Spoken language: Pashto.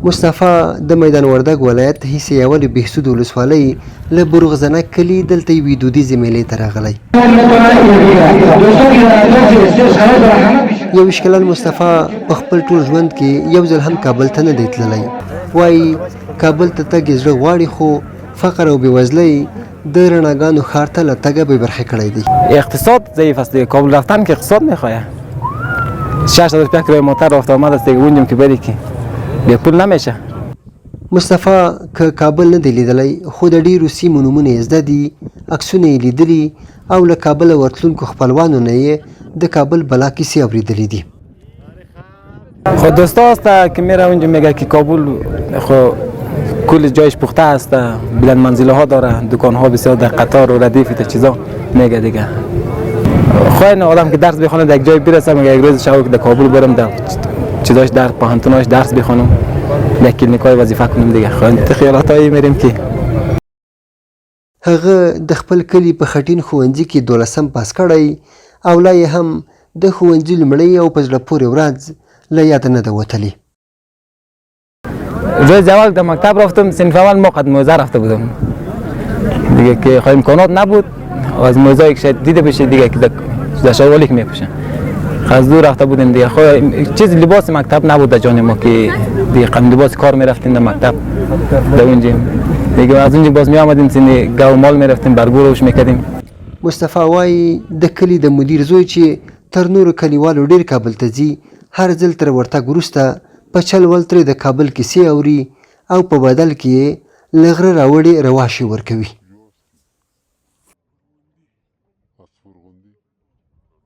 مصطفی د میدان وردګ ولایت حصه اول بهسود ولسوالۍ له بروغزنک کلي دلته یوې دودیزې میلې ته راغلی. 21 کلن مصطفی په خپل ټول ژوند کې یو ځل هم کابل ته نه دی تللی. وایي کابل ته تګ یې زړه غواړي، خو فقر او بېوزلۍ د رڼاګانو ښار ته له تګه بې برخې کړی دی. اقتصاد ضعیف است دیگه، کابل رفتن که اقتصاد میخواه. 6000 روپیه کرایه موتر رفت آمد است دیگه، اونجم که بری که بی پول نمیشه. مصطفی که کابل نه دی لیدلی، خو د ډېرو سیمو نومونه یې زده دي، عکسونه یې لیدلي او له کابله ورتلونکو خپلوانو نه یې د کابل بلا کیسې اورېدلې دي. خو دوستا هست که میره اونجا میگه که کابل خو کل جایش پخته است، بلند منزله ها داره، دکان ها بسیار در قطار و ردیف تا چیزا میگه دیگه. خو این آدم که درس بخونه در یک جای برسه، میگه یک روز شو که در کابل برم، در چیزاش در پوهنتوناش درس بخونم، در کلینیک های وظیفه کنم دیگه. خو خیالات هایی میریم که هغه د خپل کلي په خټین ښوونځي کې دولسم پاس کړی او لا یې هم د ښوونځي لومړۍ او په زړه پورې ورځ له یاده نه ده وتلې. روز اول در مکتب رفتم، صنف اول ما قد موزه رفته بودم دیگه که خو امکانات نبود، از موزه که شاید دیده بشه دیگه که در شوالی که میپوشن، از دور رفته بودیم دیگه. خو چیز لباس مکتب نبود در جان ما که دیگه قم لباس کار میرفتیم در مکتب در اونجا دیگه. از اونجا باز می آمدیم، سینه گاو مال میرفتیم، برگو روش میکردیم. مصطفی وایي د کلي د مدیر زوی چې تر نورو کلیوالو ډېر کابل ته ځي، هر ځل تر ورتګ وروسته په چل ول ترې د کابل کیسې اوري او په بدل کې یې له غره راوړې رواشي ورکوي.